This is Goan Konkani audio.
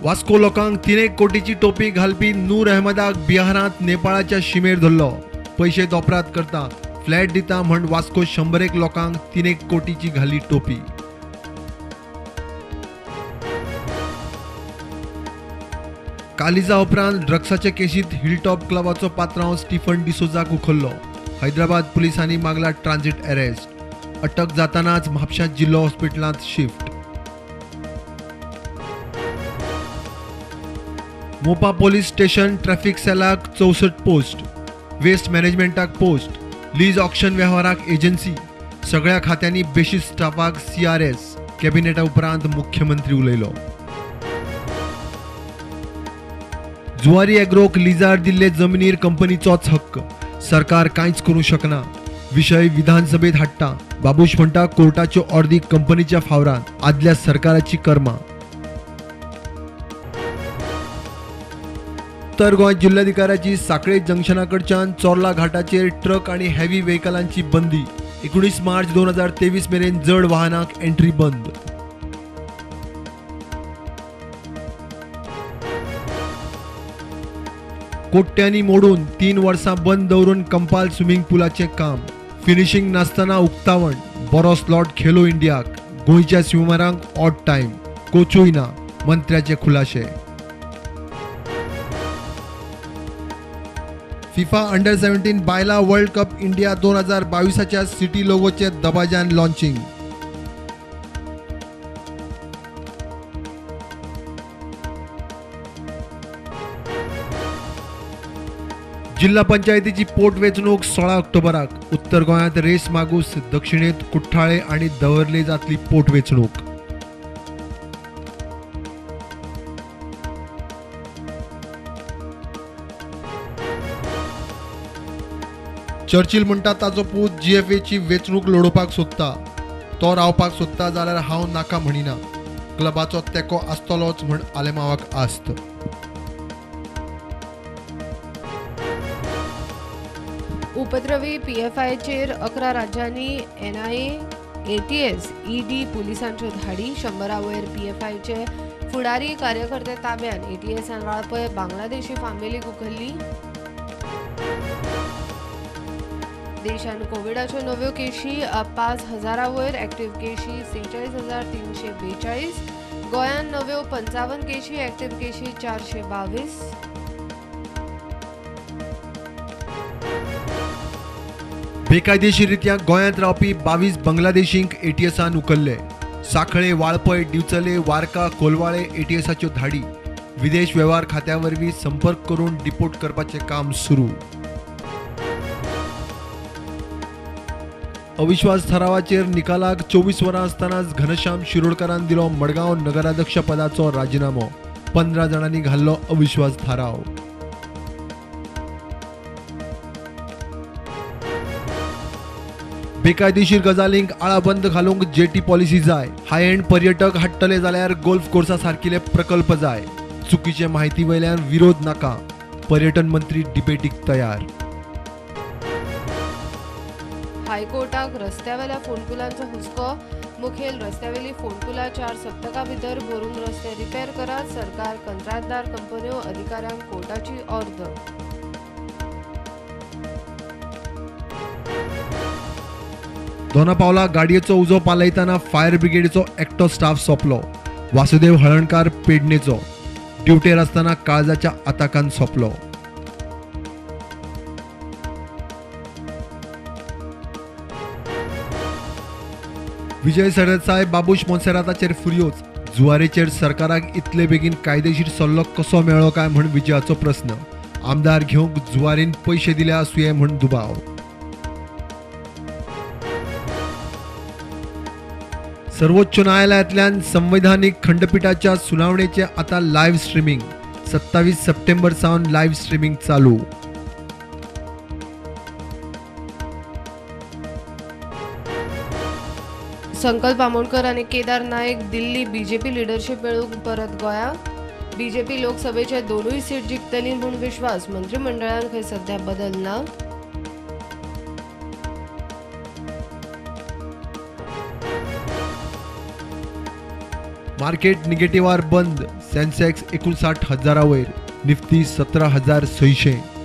वास्को लोकांक 3 कोटीची टोपी घालपी नूर अहमदाक बिहारांत नेपाळाच्या शिमेर धरलो. पयशे दोपरात करता, फ्लॅट दिता म्हण वास्को 101 लोकांक 3 कोटीची घाली टोपी. कालिजा उपरांत ड्रग्साचे केशीत हिलटॉप क्लबाचो पात्रांव स्टीफन डिसोजाक उखल्लो. हैदराबाद पुलिसांनी मागला ट्रान्झिट अरेस्ट. अटक जातानाच म्हापशा जिल्लो हॉस्पिटलांत shift. Mopa police station traffic सेलाक 64 पोस्ट, वेस्ट मॅनेजमेंटाक पोस्ट, लीज ऑक्शन वेव्हाराक एजन्सी, सगळ्या खात्यांनी बेशीस स्टाफाक CRS. कॅबिनेटा उपरांत मुख्यमंत्री उलयलो. जुवारी एग्रोक लिजार दिल्ले जमनीर कंपनीचोच हक्क, सरकार कांयच करूं शकना. विशय विधानसभेत हाडटा. बाबूश म्हणटा कोर्टाच्यो ऑर्दी कंपनीच्या फावरान, आदल्या सरकाराची कर्मा. उत्तर गोंय जिल्ल्याधिकाऱ्याची साखळे जंक्शनाकडच्यान चोर्ला घाटाचेर ट्रक आणि हेवी व्हेकलांची बंदी. 19 मार्च 2023 मेरेन जड वाहनांक एंट्री बंद. कोट्यांनी मोडून 3 वर्सां बंद दवरून कंपाल स्विमिंग पुलाचें काम, फिनिशिंग नासतना उक्तावण. बरो स्लॉट खेलो इंडियाक, गोंयच्या स्विमरांक ऑड टायम, कोचूय ना, मंत्र्याचे खुलाशे. फिफा अंडर 17 बायला वर्ल्ड कप इंडिया 2022च्या सिटी लोगोचे दबाज्यान लॉन्चिंग. जिल्हा पंचायतीची पोटवेंचणूक 16 ऑक्टोबराक. उत्तर गोंयांत रेस मागूस, दक्षिणेत कुठ्ठाळे आनी दवर्ले जातली पोटवेंचणूक. चर्चिल म्हणटा ताचो पूत GFAची वेंचणूक लडोवपाक सोदता, तो रावपाक सोदता जाल्यार हांव नाका म्हणिना. क्लबाचो तेंको आसतलोच म्हण आलेमावाक आस्त. उपद्रवी PFIचेर 11 राज्यांनी NIA, ATS, ED पुलिसांच्यो धाडी. 100 वयर PFIचे फुडारी कार्यकर्ते ताब्यात. ATSान वाळपय बांगलादेशी फामिलीक उखल्ली. देशान कोविडाच्यो नव्यो केशी 5,000 वयर, ऍक्टिव्ह केशी 46,342. गोंयांत नव्यो 55 केशी, ऍक्टिव्ह केशी 422. बेकायदेशीररित्या गोंयांत रावपी 22 बांगलादेशींक ATSान उखल्ले. साखळे, वाळपय, दिवचले, वारका, कोलवाळे ATSाच्यो धाडी. विदेश वेव्हार खात्या वरवीं संपर्क करून डिपोर्ट करपाचें काम सुरू. अविश्वास थारावाचेर निकालाक 24 वरां आसतनाच घनश्याम शिरोडकारान दिलो मडगांव नगराध्यक्ष पदाचो राजिनामो. 15 जाणांनी घाल्लो अविश्वास थाराव. बेकायदेशीर गजालींक आळाबंद घालूंक जेटी पॉलिसी जाय. हाय एंड पर्यटक हाडटले जाल्यार गोल्फ कोर्सा सारकिले प्रकल्प जाय. चुकीचे म्हायती वयल्यान विरोध नाका. पर्यटन मंत्री डिबेटीक तयार. हायकोर्टाक रस्त्यावेल्या फोंडकुलांचो हुस्को. मुखेल रस्त्यावेली फोंडकुलां 4 सप्तकां भितर भरून रस्ते रिपेर करात. सरकार, कंत्राटदार कंपन्यो, अधिकाऱ्यांक कोर्टाची ऑर्द. दोना पावला गाडयेचो उजो पालयतना फायर ब्रिगेडीचो एकटो स्टाफ सोंपलो. वासुदेव हळणकार पेडणेचो ड्युटेर आसतना काळजाच्या आताकान सोंपलो. विजय सरदेसाय बाबूश मोन्सेराताचेर फुर्योज. जुवारेचेर सरकाराक इतले बेगीन कायदेशीर सल्लो कसो मेळ्ळो काय म्हण विजयाचो प्रस्न. आमदार घेवंक जुवारीन पयशे दिले आसुये म्हण दुबाव. सर्वोच्च न्यायालयांतल्यान संवैधानिक खंडपीठाच्या सुनावणेचे आता लायव्ह स्ट्रीमिंग. 27 सप्टेंबर सावन लायव्ह स्ट्रीमिंग चालू. संकल्प आमोणकर आनी केदार नायक दिल्ली बीजेपी लिडरशीप मेळूंक परत गोंया. बीजेपी लोकसभेचे 2 सीट जिखतली म्हूण विश्वास. मंत्रिमंडळान खंय सध्या बदल ना. मार्केट निगेटिव्हार बंद. सेन्सेक्स 59,000 वयर, निफ्टी 17,600.